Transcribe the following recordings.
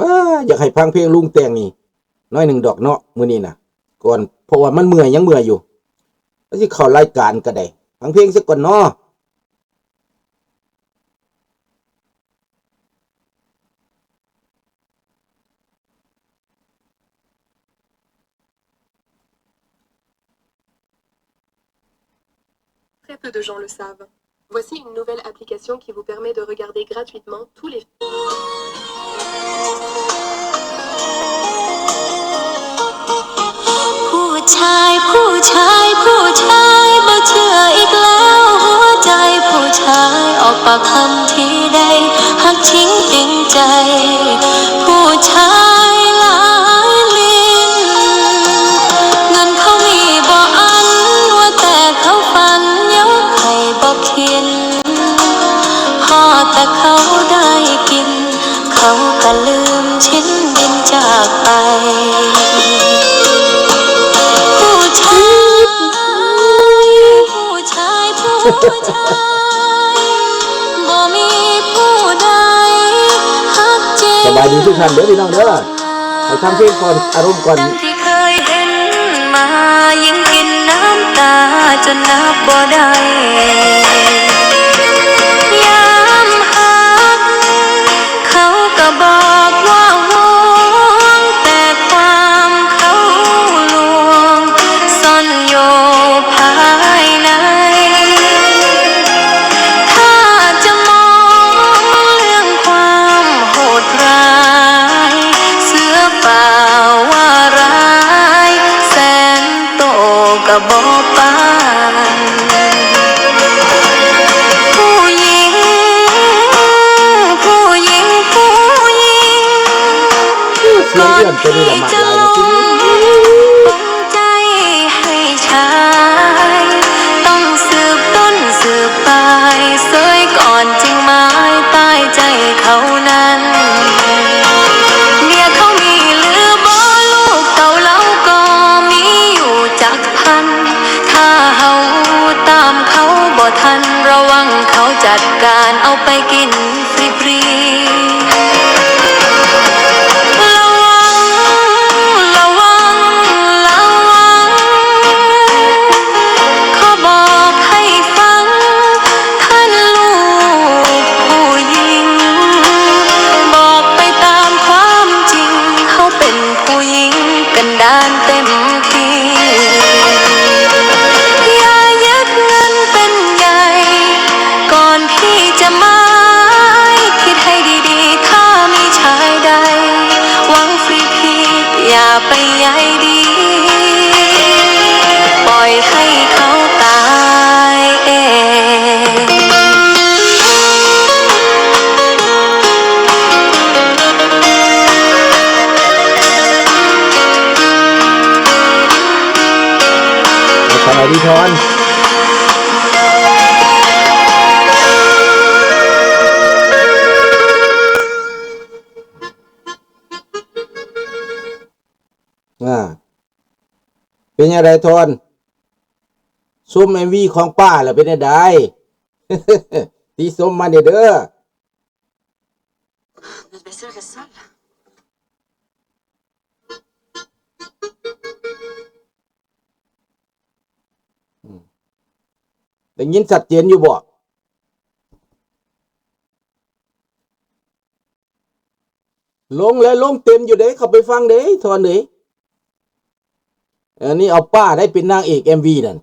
ອ້າ ຢາກໃຫ້ຟັງເພງລຸງແຕ່ງນີ້ໜ້ອຍໜຶ່ງດອກເນາະ ມື້ນີ້ນະ ກ່ອນ ເພາະວ່າມັນເມື່ອຍ ຍັງເມື່ອຍຢູ່ ແລ້ວຊິເຂົ້າລາຍການກໍໄດ້ ຟັງເພງຊະກ່ອນເນາະ. Très peu de gens le savent. Voici une nouvelle application qui vous permet de regarder gratuitement tous les ຜູ້ຊາຍ ຜູ້ຊາຍ ຜູ້ຊາຍ ບໍ່ເຊື່ອອີກແລ້ວ ຫົວໃຈຜູ້ຊາຍ ອອກປາກຄຳທີ່ໄດ້ ຮັກຈິງຈິງໃຈ ຜູ້ຊາຍຫຼາຍຫຼິ້ນ ເງິນເຂົາມີບໍ່ອັນ ວ່າແຕ່ເຂົາຝັນ ຢາກໃຫ້ບໍ່ຄິດ ພໍແຕ່ເຂົາໄດ້ກິນ ເຂົາກໍລືມຊິນບິນຈາກໄປ ຜູ້ຊາຍ ຜູ້ຊາຍ ຜູ້ຊາຍ ບໍ່ມີຜູ້ໃດຮັກຈິງ ສະບາຍດີທຸກທ່ານເດີພີ່ນ້ອງເດີ ໃຫ້ຟັງເພງກ່ອນ ອາລົມກ່ອນ ທີ່ເຄີຍເຫັນມາ ຍິ່ງກິນນ້ຳຕາຈົນນັບບໍ່ໄດ້ ຍາມຮັກ ເຂົາກໍບອກວ່າຫວງ ແຕ່ຄວາມເຂົາລວງ ຊ່ອນຢູ່ພາຍໃນ ຖ້າຈະມອງເລື່ອງຄວາມໂຫດຮ້າຍ ເສືອປ່າວ່າຮ້າຍ ແສນໂຕກໍບໍ່ປານ ຜູ້ຍິງ ຜູ້ຍິງ ຜູ້ຍິງ ກ່ອນທີ່ຈະມອງ ໃຈໃຫ້ຊາຍ ຕ້ອງສືບຕົ້ນສືບປາຍ ເສີຍກ່ອນຈຶ່ງໝາຍຕາຍໃຈເຂົານັ້ນ ເມຍເຂົາມີຫຼືບໍ່ ລູກເຕົ້າລາວກໍມີຢູ່ຈັກພັນ ຖ້າເຮົາຕາມເຂົາບໍ່ທັນ ລະວັງເຂົາຈັດການເອົາໄປກິນຟຣີໆ ລະວັງ ລະວັງ ລະວັງ ຂໍບອກໃຫ້ຟັງ ທ່ານລູກຜູ້ຍິງ ບອກໄປຕາມຄວາມຈິງ ເຮົາເປັນຜູ້ຍິງກັນດານເຕັມທີ່ ຢ່າຍຶດເງິນເປັນໃຫຍ່ ກ່ອນທີ່ຈະໝາຍ ຄິດໃຫ້ດີໆ ຖ້າມີຊາຍໃດ ຫວັງຟຣີໆ ຢ່າໄປໃຍດີ ປ່ອຍໃຫ້ເຂົາຕາຍເອງ ສະບາຍດີ ທ່ອນ. ອ່າ ເປັນຈັ່ງໃດທ່ອນ ຊົມເອັມວີຂອງປ້າແລ້ວເປັນຈັ່ງໃດ ຕິຊົມມາແດ່ເດີ ໄດ້ຍິນຊັດເຈນຢູ່ບໍ່? ລົງແລ້ວ ລົງເຕັມຢູ່ເດ້ ເຂົ້າໄປຟັງເດ້ ທ່ອນເດ້. ອັນນີ້ເອົາປ້າໄດ້ເປັນນາງເອກເອັມວີນັ້ນ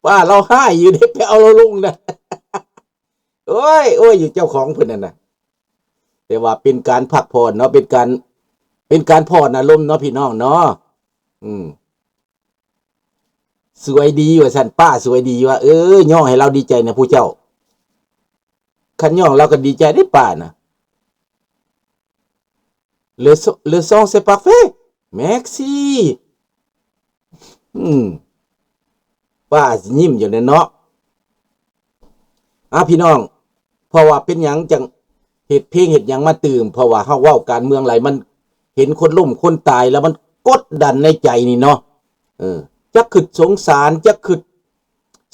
ປ້າລາວຮ້າຍຢູ່ເດ້ ໄປເອົາລາວລົງນະ ໂອ້ຍ ໂອ້ຍ ຢູ່ເຈົ້າຂອງເພິ່ນນັ້ນນະ. ແຕ່ວ່າເປັນການພັກຜ່ອນເນາະ ເປັນການ ເປັນການຜ່ອນອາລົມເນາະ ພີ່ນ້ອງເນາະ. ອືມ ສວຍດີວ່າຊັ້ນ ປ້າສວຍດີວ່າ ເອີ ຍ້ອງໃຫ້ລາວດີໃຈນະຜູ້ເຈົ້າ. ຄັນຍ້ອງລາວກໍດີໃຈເດ້ປ້ານະ. Le son, le son c'est parfait. Merci. ອືມ ປ້າຍິ້ມຢູ່ເນາະ. ອ່າ ພີ່ນ້ອງ ເພາະວ່າເປັນຫຍັງຈັ່ງເຮັດເພງເຮັດຫຍັງມາຕື່ມ? ເພາະວ່າເຮົາເວົ້າການເມືອງຫຼາຍ ມັນເຫັນຄົນລົ້ມຄົນຕາຍແລ້ວມັນກົດດັນໃນໃຈນີ້ເນາະ. ເອີ ຈັກຄຶດສົງສານ ຈັກຄຶດ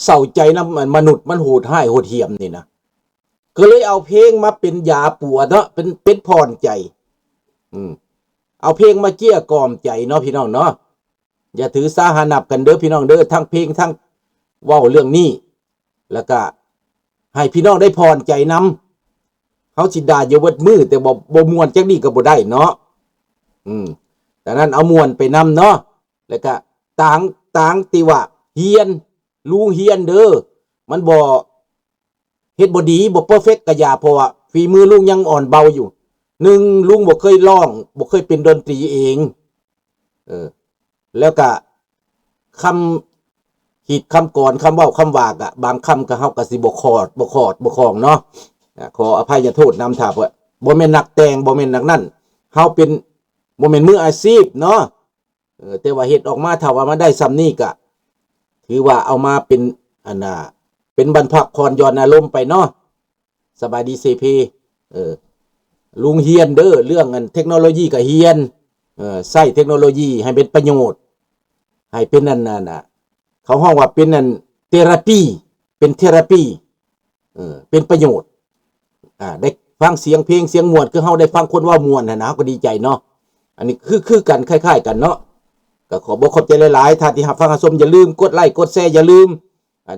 ເສົ້າໃຈນຳ ອັນມະນຸດມັນໂຫດຮ້າຍໂຫດຫ້ຽມນີ້ນະ. ກໍເລີຍເອົາເພງມາເປັນຢາປົວເນາະ ເປັນ ເປັນຜ່ອນໃຈ ອືມ ເອົາເພງມາເກ້ຍກ່ອມໃຈເນາະ ພີ່ນ້ອງເນາະ. ຢ່າຖືສາຫານັບກັນເດີ ພີ່ນ້ອງເດີ ທັງເພງ ທັງເວົ້າເລື່ອງນີ້ ແລ້ວກະໃຫ້ພີ່ນ້ອງໄດ້ຜ່ອນໃຈນຳ. ເຮົາຊິດ່າຢູ່ເບິດມື້ ແຕ່ບໍ່ ບໍ່ມ່ວນຈັກນິດກໍບໍ່ໄດ້ເນາະ. ອືມ ດັ່ງນັ້ນເອົາມ່ວນໄປນຳເນາະ. ແລ້ວກະຕາງ ຕາງທີ່ວ່າຮຽນ ລຸງຮຽນເດີ ມັນບໍ່ ເຮັດບໍ່ດີ ບໍ່ເປີເຟັກກະຢ່າ ເພາະວ່າຝີມືລຸງຍັງອ່ອນເບົາຢູ່. ໜຶ່ງ ລຸງບໍ່ເຄີຍຮ້ອງ ບໍ່ເຄີຍເປັນດົນຕີເອງ ເອີ ແລ້ວກະຄຳຮີດຄຳກອນ ຄຳເວົ້າຄຳວ່າກະ ບາງຄຳກະເຮົາກະຊິບໍ່ຂອດ ບໍ່ຂອດ ບໍ່ຄ່ອງເນາະ. ອາ ຂໍອະໄພຍະໂທດນຳ ຖ້າວ່າບໍ່ແມ່ນນັກແຕ່ງ ບໍ່ແມ່ນນັກນັ້ນ ເຮົາເປັນ ບໍ່ແມ່ນມືອາຊີບເນາະ. ເອີ ແຕ່ວ່າເຮັດອອກມາ ຖ້າວ່າມັນໄດ້ສ່ຳນີ້ກະ ຖືວ່າເອົາມາເປັນ ອັນນ່າ ເປັນບັນພັກຜ່ອນຢ່ອນອາລົມໄປເນາະ. ສະບາຍດີເຊເພ ເອີ ລຸງຮຽນເດີ ເລື່ອງອັນເທັກໂນໂລຢີກະຮຽນ ເອີ ໃຊ້ເທັກໂນໂລຢີໃຫ້ເປັນປະໂຫຍດ ໃຫ້ເປັນອັນນັ້ນນະ ເຂົາຮ້ອງວ່າເປັນອັນເທຣາປີ ເປັນເທຣາປີ ເອີ ເປັນປະໂຫຍດ. ອ່າ ໄດ້ຟັງສຽງເພງສຽງມ່ວນ ຄືເຮົາໄດ້ຟັງຄົນເວົ້າມ່ວນຫັ້ນນະ ເຮົາກໍດີໃຈເນາະ. ອັນນີ້ຄື ຄືກັນ ຄ້າຍໆກັນເນາະ. ກໍຂໍບອກຂອບໃຈຫຼາຍໆ ທ່ານທີ່ຮັບຟັງຮັບຊົມ ຢ່າລືມກົດໄລກົດແຊ ຢ່າລືມ ອ່າ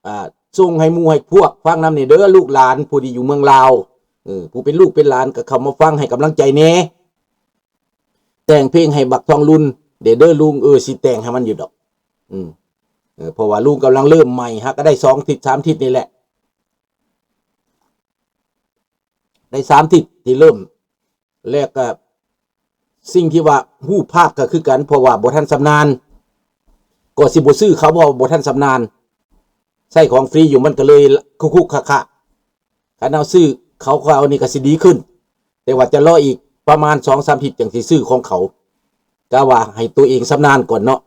ອ່າ ສົ່ງໃຫ້ໝູ່ໃຫ້ພວກຟັງນຳນີ້ເດີ ລູກຫຼານຜູ້ທີ່ຢູ່ເມືອງລາວ ເອີ ຜູ້ເປັນລູກເປັນຫຼານກໍເຂົ້າມາຟັງໃຫ້ກຳລັງໃຈແດ່. ແຕ່ງເພງໃຫ້ບັກທອງລຸນເດີ ເດີລຸງ ເອີ ຊິແຕ່ງໃຫ້ມັນຢູ່ດອກ ອືມ ເອີ ເພາະວ່າລຸງກຳລັງເລີ່ມໃໝ່ ຫາກະໄດ້ສອງທິດສາມທິດນີ້ແຫຼະ ໄດ້ສາມທິດທີ່ເລີ່ມ ແລ້ວກະສິ່ງທີ່ວ່າຮູບພາບກໍຄືກັນ ເພາະວ່າບໍ່ທັນຊຳນານ ກໍຊິບໍ່ຊື້ເຂົາ ເພາະວ່າບໍ່ທັນຊຳນານ ໃຊ້ຂອງຟຣີຢູ່ ມັນກໍເລີຍຄຸກໆຄະໆ. ຄັນເຮົາຊື້ເຂົາ ເຂົາເອົານີ້ກໍຊິດີຂຶ້ນ ແຕ່ວ່າຈະລໍອີກປະມານສອງສາມທິດຈັ່ງຊິຊື້ຂອງເຂົາ ກະວ່າໃຫ້ຕົວເອງຊຳນານກ່ອນເນາະ.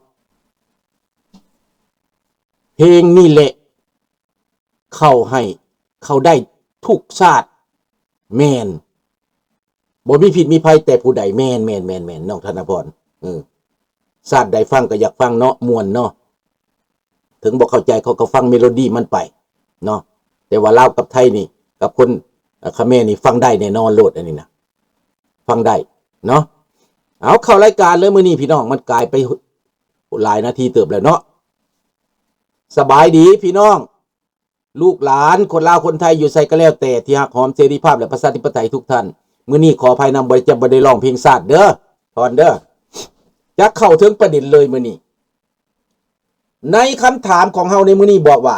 ເພງນີ້ແຫຼະ ເຂົາໃຫ້ ເຂົາໄດ້ທຸກຊາດ ແມ່ນ ບໍ່ມີພິດມີໄພແຕ່ຜູ້ໃດ ແມ່ນ ແມ່ນ ແມ່ນ ແມ່ນ ນ້ອງທະນະພອນ ເອີ ຊາດໃດຟັງກໍຢາກຟັງເນາະ ມ່ວນເນາະ. ເຖິງບໍ່ເຂົ້າໃຈເຂົາກໍຟັງເມໂລດີມັນໄປເນາະ. ແຕ່ວ່າລາວກັບໄທນີ້ ກັບຄົນ ເອີ ຂະແມນນີ້ຟັງໄດ້ແນ່ນອນໂລດ ອັນນີ້ນະ ຟັງໄດ້ເນາະ. ເອົາ ເຂົ້າລາຍການເລີຍມື້ນີ້ພີ່ນ້ອງ ມັນກາຍໄປຫຼາຍນາທີເຕີບແລ້ວເນາະ. ສະບາຍດີພີ່ນ້ອງ ລູກຫຼານຄົນລາວຄົນໄທຢູ່ໃສກໍແລ້ວແຕ່ ທີ່ຮັກຫອມເສລີພາບ ແລະ ປະຊາທິປະໄຕທຸກທ່ານ. ມື້ນີ້ຂໍອະໄພນຳ ບໍ່ໄດ້ ຈະບໍ່ໄດ້ຮ້ອງເພງຊາດເດີທ່ານເດີ. ຈະເຂົ້າເຖິງປະເດັນເລີຍມື້ນີ້. ໃນຄຳຖາມຂອງເຮົາໃນມື້ນີ້ບອກວ່າ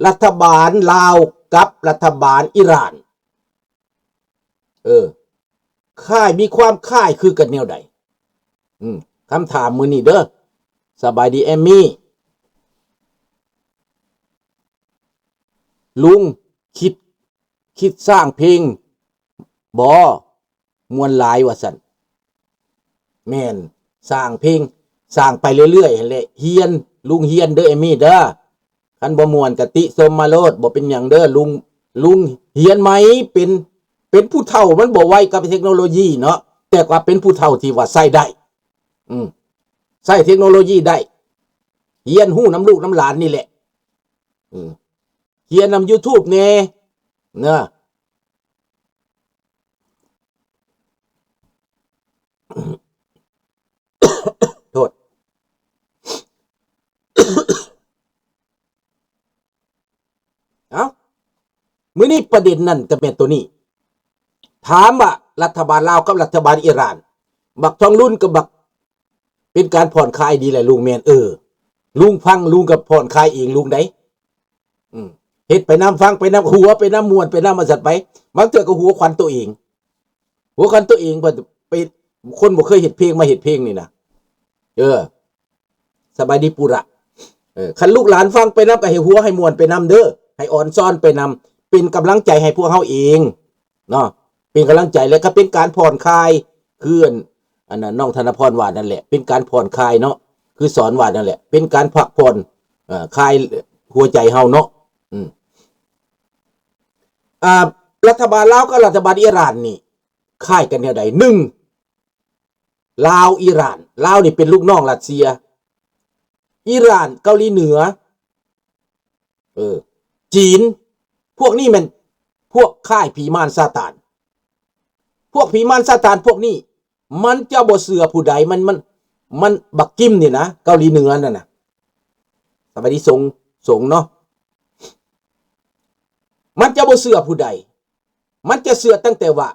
ລັດຖະບານລາວກັບລັດຖະບານອີຣານ ເອີ ຄ້າຍ ມີຄວາມຄ້າຍຄືກັນແນວໃດ? ອືມ ຄຳຖາມມື້ນີ້ເດີ. ສະບາຍດີແອມມີ. ລຸງຄິດ ຄິດສ້າງເພງບໍ? ມ່ວນຫຼາຍວ່າຊັ້ນ. ແມ່ນ ສ້າງເພງ ສ້າງໄປເລື້ອຍໆຫັ້ນແຫຼະ. ຮຽນ ລຸງຮຽນເດີແອມມີເດີ. ຄັນບໍ່ມ່ວນກະຕິຊົມມາໂລດ ບໍ່ເປັນຫຍັງເດີ. ລຸງ ລຸງຮຽນໃໝ່ ເປັນ ເປັນຜູ້ເຖົ້າ ມັນບໍ່ໄວກັບເທັກໂນໂລຢີເນາະ ແຕ່ວ່າເປັນຜູ້ເຖົ້າທີ່ວ່າໃຊ້ໄດ້ ອືມ ໃຊ້ເທັກໂນໂລຢີໄດ້ ຮຽນຮູ້ນຳລູກນຳຫຼານນີ້ແຫຼະ ອືມ ຮຽນນຳຢູທູບແດ່ເນາະ. ໂທດ ເອົ້າ ມື້ນີ້ປະເດັນນັ້ນກໍແມ່ນໂຕນີ້ ຖາມວ່າລັດຖະບານລາວກັບລັດຖະບານອີຣານ ບັກທອງລຸນກັບບັກ ເປັນການຜ່ອນຄາຍດີແຫຼະລຸງ. ແມ່ນ ເອີ ລຸງຟັງ ລຸງກໍຜ່ອນຄາຍເອງລຸງໃດ໋ ອືມ ເຮັດໄປນຳ ຟັງໄປນຳ ຫົວໄປນຳ ມ່ວນໄປນຳ ວ່າຊັ້ນໄປ. ບາງເທື່ອກໍຫົວຂວັນໂຕເອງ ຫົວຂວັນໂຕເອງ ໄປ ຄົນບໍ່ເຄີຍເຮັດເພງມາເຮັດເພງນີ້ນະ ເອີ. ສະບາຍດີປູຣະ ເອີ ຄັນລູກຫຼານຟັງໄປນຳກໍໃຫ້ຫົວໃຫ້ມ່ວນໄປນຳເດີ ໃຫ້ອອນຊອນໄປນຳ ເປັນກຳລັງໃຈໃຫ້ພວກເຮົາເອງເນາະ ເປັນກຳລັງໃຈ ແລະກໍເປັນການຜ່ອນຄາຍ ຄືອັນ ອັນນັ້ນ ນ້ອງທະນະພອນວ່ານັ້ນແຫຼະ ເປັນການຜ່ອນຄາຍເນາະ ຄືສອນວ່ານັ້ນແຫຼະ ເປັນການພັກຜ່ອນ ເອີ ຄາຍຫົວໃຈເຮົາເນາະ ອືມ. ອ່າ ລັດຖະບານລາວກັບລັດຖະບານອີຣານນີ້ຄ້າຍກັນແນວໃດ? ໜຶ່ງ ລາວ ອີຣານ ລາວນີ້ເປັນລູກນ້ອງຣັດເຊຍ ອີຣານ ເກົາຫຼີເໜືອ ເອີ ຈີນ ພວກນີ້ແມ່ນ ພວກຄ້າຍຜີມານຊາຕານ. ພວກຜີມານຊາຕານພວກນີ້ ມັນຈະບໍ່ເຊື່ອຜູ້ໃດ ມັນ ມັນ ມັນ ບັກກິມນີ້ນະ ເກົາຫຼີເໜືອນັ້ນນະ ສະບາຍດີ ສົງ ສົງເນາະ ມັນຈະບໍ່ເຊື່ອຜູ້ໃດ ມັນຈະເຊື່ອຕັ້ງແຕ່ວ່າ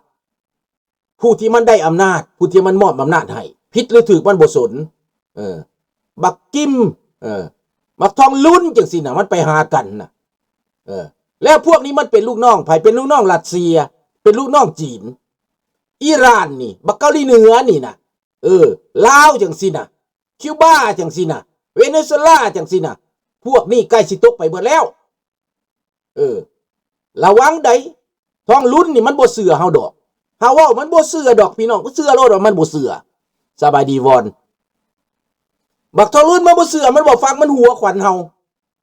ຜູ້ທີ່ມັນໄດ້ອຳນາດ ຜູ້ທີ່ມັນມອບອຳນາດໃຫ້ ຜິດຫຼືຖືກມັນບໍ່ສົນ. ເອີ ບັກກິມ ເອີ ບັກທອງລຸນ ຈັ່ງຊີ້ນະ ມັນໄປຫາກັນນະ. ເອີ ແລ້ວພວກນີ້ມັນເປັນລູກນ້ອງໃຜ? ເປັນລູກນ້ອງຣັດເຊຍ ເປັນລູກນ້ອງຈີນ. ອີຣານນີ້ ບັກເກົາຫຼີເໜືອນີ້ນະ ເອີ ລາວຈັ່ງຊີ້ນະ ຄິວບາຈັ່ງຊີ້ນະ ເວເນຊູເອລາຈັ່ງຊີ້ນະ ພວກນີ້ໃກ້ຊິຕົກໄປເບິດແລ້ວ. ເອີ ລະວັງໃດ໋ ທອງລຸນນີ້ມັນບໍ່ເຊື່ອເຮົາດອກ ເຮົາເວົ້າມັນບໍ່ເຊື່ອດອກ ພີ່ນ້ອງ ເຊື່ອໂລດວ່າມັນບໍ່ເຊື່ອ. ສະບາຍດີວອນ ບັກທອງລຸນມັນບໍ່ເຊື່ອ ມັນບໍ່ຟັງ ມັນຫົວຂວັນເຮົາ.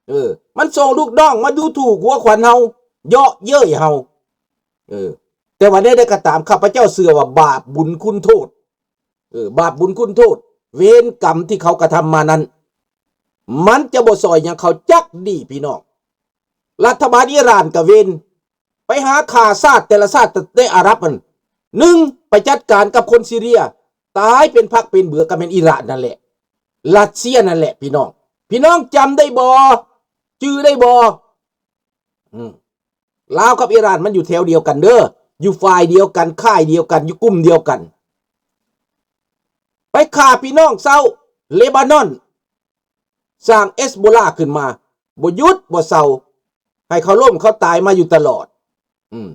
ເອີ ມັນສົ່ງລູກນ້ອງມາດູຖູກຫົວຂວັນເຮົາ ເຍາະເຍີ້ຍເຮົາ. ເອີ ແຕ່ວ່າແນວໃດກໍຕາມ ຂ້າພະເຈົ້າເຊື່ອວ່າບາບບຸນຄຸນໂທດ ເອີ ບາບບຸນຄຸນໂທດ ເວນກຳທີ່ເຂົາກະທຳມານັ້ນ ມັນຈະບໍ່ຊ່ອຍຫຍັງເຂົາຈັກດີ້ ພີ່ນ້ອງ. ລັດຖະບານອີຣານກະເວນ ໄປຫາຂ້າຊາດແຕ່ລະຊາດໃນອາຣັບນັ້ນ ໜຶ່ງ ໄປຈັດການກັບຄົນຊີເຣຍ ຕາຍເປັນຜັກເປັນເບືອ ກໍແມ່ນອີຣານນັ້ນແຫຼະ ຣັດເຊຍນັ້ນແຫຼະ ພີ່ນ້ອງ. ພີ່ນ້ອງຈຳໄດ້ບໍ່? ຈື່ໄດ້ບໍ່? ອືມ ລາວກັບອີຣານມັນຢູ່ແຖວດຽວກັນເດີ ຢູ່ຝ່າຍດຽວກັນ ຄ້າຍດຽວກັນ ຢູ່ກຸ່ມດຽວກັນ ໄປຂ້າພີ່ນ້ອງຊາວເລບານອນ ສ້າງເອັສໂບລາຂຶ້ນມາ ບໍ່ຢຸດບໍ່ເຊົາ ໃຫ້ເຂົາລົ້ມເຂົາຕາຍມາຢູ່ຕະຫຼອດ. ອືມ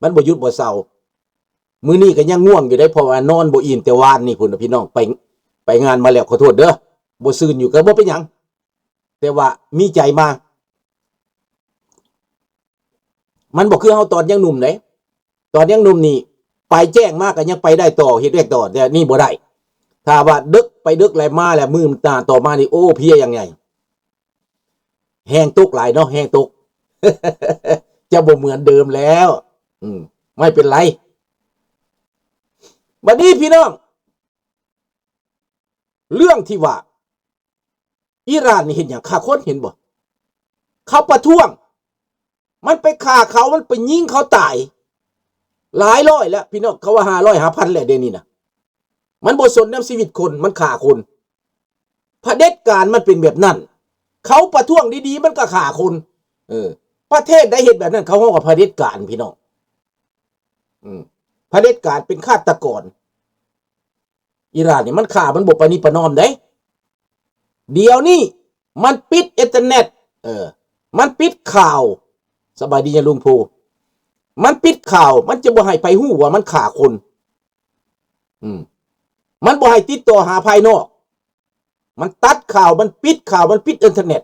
ມັນບໍ່ຢຸດບໍ່ເຊົາ ມື້ນີ້ກໍຍັງງ່ວງຢູ່ເດ້ ເພາະວ່ານອນບໍ່ອີ່ມແຕ່ວານນີ້ພຸ້ນນະ ພີ່ນ້ອງ ໄປ ໄປງານມາແລ້ວ ຂໍໂທດເດີ ບໍ່ຊື່ນຢູ່ ກໍບໍ່ເປັນຫຍັງ ແຕ່ວ່າມີໃຈມາ ມັນບໍ່ຄືເຮົາຕອນຍັງໜຸ່ມເດ້ ຕອນຍັງໜຸ່ມນີ້ ໄປແຈ້ງມາກໍຍັງໄປໄດ້ຕໍ່ ເຮັດວຽກຕໍ່ ແຕ່ນີ້ບໍ່ໄດ້ ຖ້າວ່າເດິກ ໄປເດິກແລ້ວມາແລ້ວ ມື້ໜ້າຕໍ່ມານີ້ ໂອ້ ເພຍຢ່າງໃຫຍ່ ແຮງຕົກຫຼາຍເນາະ ແຮງຕົກ ຈະບໍ່ເໝືອນເດີມແລ້ວ. ອືມ ໄມ່ເປັນໄລ ບັດນີ້ພີ່ນ້ອງ ເລື່ອງທີ່ວ່າ ອີຣານນີ້ເຮັດຫຍັງ? ຂ້າຄົນ ເຫັນບໍ່? ເຂົາປະທ້ວງ ມັນໄປຂ້າເຂົາ ມັນໄປຍິງເຂົາຕາຍ ຫຼາຍຮ້ອຍແລ້ວ ພີ່ນ້ອງ ເຂົາວ່າຫ້າຮ້ອຍ ຫ້າພັນແລ້ວ ດຽວນີ້ນະ ມັນບໍ່ສົນນຳຊີວິດຄົນ ມັນຂ້າຄົນ. ຜະເດັດການມັນເປັນແບບນັ້ນ ເຂົາປະທ້ວງດີໆ ມັນກໍຂ້າຄົນ. ເອີ ປະເທດໃດເຮັດແບບນັ້ນ ເຂົາຮ້ອງວ່າຜະເດັດການ ພີ່ນ້ອງ. ອືມ ຜະເດັດການ ເປັນຄາດຕະກອນ. ອີຣານນີ້ມັນຂ້າ ມັນບໍ່ປະນີປະນອມເດ້ ດຽວນີ້ມັນປິດອິນເຕີເນັດ ເອີ ມັນປິດຂ່າວ. ສະບາຍດີຍາລຸງພູ ມັນປິດຂ່າວ ມັນຈະບໍ່ໃຫ້ໃຜຮູ້ວ່າມັນຂ້າຄົນ. ອືມ ມັນບໍ່ໃຫ້ຕິດຕໍ່ຫາພາຍນອກ ມັນຕັດຂ່າວ ມັນປິດຂ່າວ ມັນປິດອິນເຕີເນັດ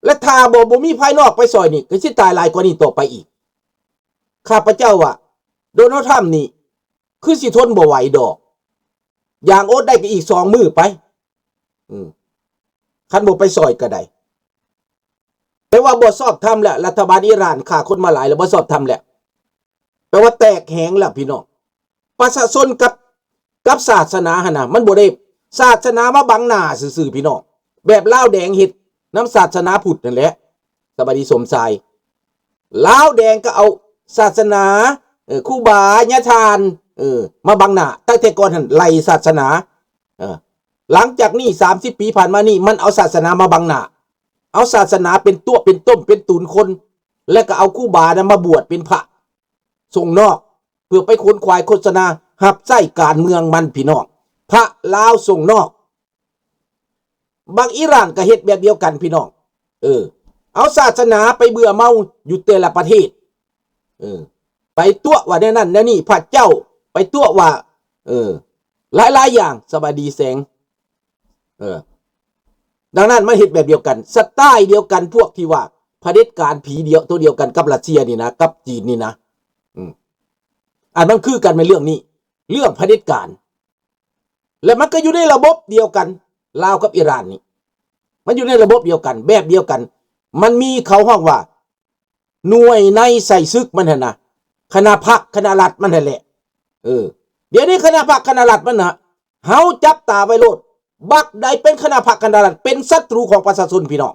ແລະ ຖ້າບໍ່ ບໍ່ມີພາຍນອກໄປຊ່ອຍນີ້ ກໍຊິຕາຍຫຼາຍກວ່ານີ້ຕໍ່ໄປອີກ. ຂ້າພະເຈົ້າວ່າ ໂດນັລ ທຣຳນີ້ ຄືຊິທົນບໍ່ໄຫວດອກ ຢ່າງອົດໄດ້ກໍອີກສອງມື້ໄປ ອືມ ຄັນບໍ່ໄປຊ່ອຍກໍໄດ້ ແຕ່ວ່າບໍ່ຊອບທຳແລ້ວ ລັດຖະບານອີຣານຂ້າຄົນມາຫຼາຍແລ້ວ ບໍ່ຊອບທຳແລ້ວ ແປວ່າແຕກແຫງແລ້ວ ພີ່ນ້ອງ. ປະຊາຊົນກັບ ກັບສາສະໜາຫັ້ນນະ ມັນບໍ່ໄດ້ ສາສະໜາມາບັງໜ້າຊື່ໆ ພີ່ນ້ອງ ແບບລາວແດງເຮັດນຳສາສະໜາພຸດນັ້ນແຫຼະ. ສະບາຍດີສົມຊາຍ ລາວແດງກໍເອົາສາສະໜາ ເອີ ຄູບາຍາທ່ານ ເອີ ມາບັງໜ້າ ຕັ້ງແຕ່ກ່ອນຫັ້ນໄລ່ສາສະໜາ ເອີ ຫຼັງຈາກນີ້ສາມສິບປີຜ່ານມານີ້ ມັນເອົາສາສະໜາມາບັງໜ້າ ເອົາສາສະໜາເປັນຕົວະເປັນຕົ້ມເປັນຕຸນຄົນ ແລະ ກໍເອົາຄູບານະມາບວດເປັນພະ ສົ່ງນອກ ເພື່ອໄປຂົນຂວາຍໂຄສະນາຮັບໃຊ້ການເມືອງມັນ ພີ່ນ້ອງ. ພະລາວສົ່ງນອກ ບັກອີຣານກໍເຮັດແບບດຽວກັນ ພີ່ນ້ອງ ເອີ ເອົາສາສະໜາໄປເບື່ອເມົາຢູ່ແຕ່ລະປະເທດ ເອີ ໄປຕົວະວ່າແນວນັ້ນແນວນີ້ ພະເຈົ້າ ໄປຕົວະວ່າ ເອີ ຫຼາຍໆຢ່າງ. ສະບາຍດີແສງ ເອີ ດັ່ງນັ້ນມາເຮັດແບບດຽວກັນ ສະໄຕລ໌ດຽວກັນ ພວກທີ່ວ່າຜະເດັດການຜີດຽວ ໂຕດຽວກັນກັບຣັດເຊຍນີ້ນະ ກັບຈີນນີ້ນະ ອືມ ອັນມັນຄືກັນແມ່ນເລື່ອງນີ້ ເລື່ອງຜະເດັດການ ແລະ ມັນກໍຢູ່ໃນລະບົບດຽວກັນ ລາວກັບອີຣານນີ້ ມັນຢູ່ໃນລະບົບດຽວກັນ ແບບດຽວກັນ ມັນມີ ເຂົາຮ້ອງວ່າ ໜ່ວຍໃນໃສ່ຊຶກມັນຫັ້ນນະ ຄະນະພັກຄະນະລັດມັນຫັ້ນແຫຼະ ເອີ ດຽວນີ້ຄະນະພັກຄະນະລັດມັນນະ ເຮົາຈັບຕາໄວ້ໂລດ ບັກໃດເປັນຄະນະພັກຄະນະລັດ ເປັນສັດຕູຂອງປະຊາຊົນ ພີ່ນ້ອງ.